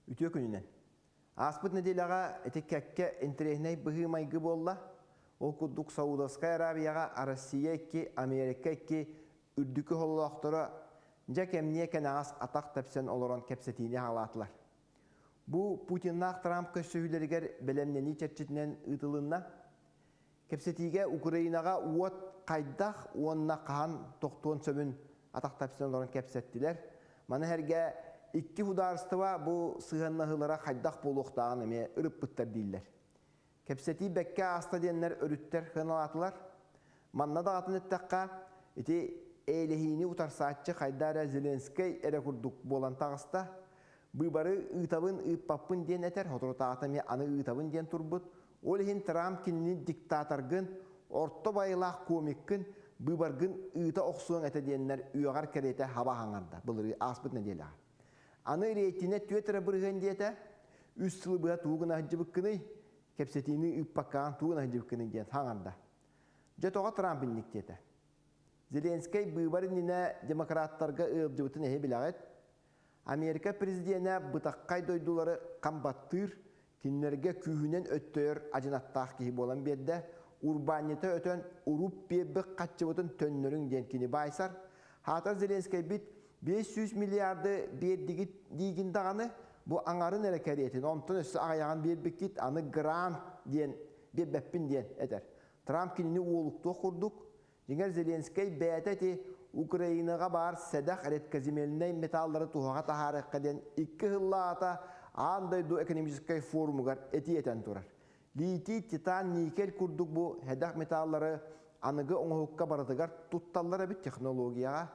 Үтүө күнүнэн. Ааспыт нэдиэлэҕэ ити кэккэ интэриэһинэй быһыы-майгы буолла. Ол курдук Саудовскай Аравияҕа Россия икки, Америка икки үрдүкү холлоохторо дьэ кэмниэ кэнэҕэс атах тэпсэн олорон кэпсэтиини аҕалаатылар. Бу Путиннаах Трамп көрсүһүүлэригэр бэлэмнэнии чэрчитинэн ыытылынна. Кэпсэтиигэ Украинаҕа уот хайдах уонна хаһан тохтуон сөбүн атах тэпсэн олорон кэпсэттилэр. Маны сэргэ икки судаарыстыба бу сыһыаннаһыылара хайдах буолуохтааҕын эмиэ ырыппыттар дииллэр. Кэпсэтии бэккэ ааста диэннэр өрүттэр сыаналаатылар. Манна даҕатан эттэххэ, ити эйэлэһиини утарсааччы хайда эрэ Зеленскэй эрэ курдук буолан таҕыста. Быыбары ыытабын, ыыппаппын диэн этэр, соторутааҕыта эмиэ аны ыытабын диэн турбут. Ол иһин Трамп кинини диктаторгын, орто байылаах комиккын, быыбаргын ыыта охсуоҥ этэ диэннэр үөҕэр кэриэтэ хаба хаҥарда былырыы ааспыт нэдиэлэҕэ. Аны рейтинэ түөрт эрэ бырыһыан диэтэ, үс сылы быһа тугу гына сылдьыбыккыный, кэпсэтиини ыыппаккаҕын тугу гына сылдьыбыккыный диэн хаҥарда. Дьэ тоҕо Трамп инник диэтэ? Зеленскэй быыбар иннинэ демократтарга ыалдьыбытын эһи билэҕит. Америка президенэ бытаххай дойдулары хам баттыыр, кинилэргэ күүһүнэн өттөйөр адьынаттаах киһи буолан биэрдэ. Урбаанньыта өтөн уруп биэрбит хаччыбытын төннөрүҥ диэн кини баайсар. Хаатар Зеленскэйбит 500 миллиарды биэрдигит диигин даҕаны, бу аҥарын эрэ кэриэтин, онтон өссө аҕыйаҕын биэрбиккит, аны грант диэн биэрбэппин диэн этэр. Трамп кинини уолуктуох курдук, Дьиҥэр Зеленскэй бэйэтэ ити Украинаҕа баар сэдэх редкоземельнай металлары туһаҕа таһаарыахха диэн икки сыллааҕыта аан дойду экономическай форумугар этии этэн турар. Литий, титан, никель курдук бу сэдэх металлары аныгы оҥоһукка барытыгар тутталлар эбит технологияҕа.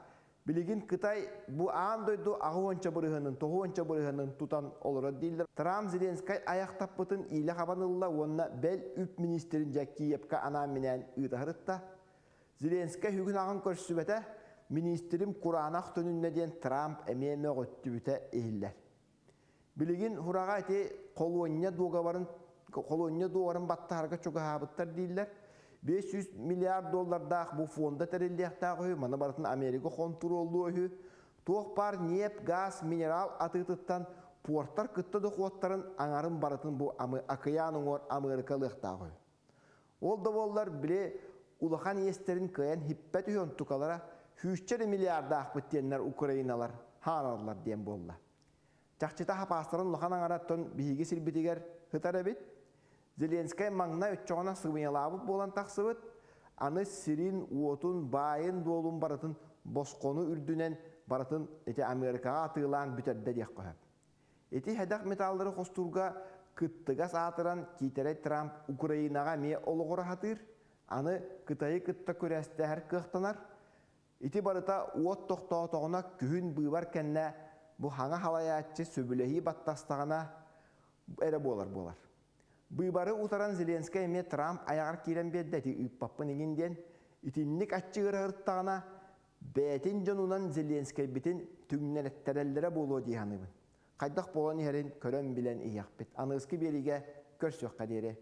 Билигин Кытай бу аан дойду аҕыс уонча бырыһыанын, тоҕус уонча бырыһыанын тутан олорор дииллэр. Трамп Зеленскэй айахтаппытын иилэ хабан ылла уонна бэл үп миниистирин дьэ Киевка анаан-минээн ыыта сырытта. Зеленскэй бүгүн аҕын көрсүбэтэ, миниистирим кураанах төнүннэ диэн Трамп эмиэ мөҕүттүбүтэ иһиллэр. Билигин Хураҕа ити холуонньа дуогабарын холуонньа дуогабарын баттаһарга чугаһаабыттар дииллэр. 500 миллиард доллардаах бу фонда тэриллиэхтээх үһү, маны барытын Америка хонтуруоллуо үһү. Туох баар ньиэп, гаас, минерал атыытыттан пуортар кытта дохуоттарын аҥарын барытын бу акыйаан уҥуор Амыарыка ылыахтаах үһү. Ол да буоллар, били улахан иэстэрин кыайан хиппэт үһү онтукалара сүүсчэ эрэ миллиардаахпыт диэннэр украиналар хаараллар диэн буолла. Чахчыта хапаастарын улахан аҥараттан биһиги сирбитигэр сытар эбит. Зеленскэй маҥнай оччоҕуна сымыйалаабыт буолан тахсыбыт, аны сирин, уотун, баайын-дуолун барытын босхону үрдүнэн барытын ити Америкаҕа атыылаан бүтэрдэ диэххэ сөп. Ити сэдэх металлары хостуурга кыттыгас аатыран киитэрэй Трамп Украинаҕа эмиэ олоҕура сатыыр, аны Кытайы кытта күрэстэһэр кыахтанар. Ити барыта уот тохтоотоҕуна күһүн быыбар кэннэ бу хаҥа халайааччы сөбүлэһии баттастаҕына эрэ буолар буолар. Быыбары утаран Зеленскэй эмиэ Трамп айаҕар киирэн биэрдэ ити ыыппаппын иҥин диэн итинник аччыгыраһыртаҕына бэйэтин дьонунан Зеленскэйбитин түҥнэрэттэрэллэрэ буолуо дии саныыбын. Хайдах буолан иһэрин көрөн-билэн иһиэхпит. Аныгыскы биэриигэ көрсүөххэ диэри.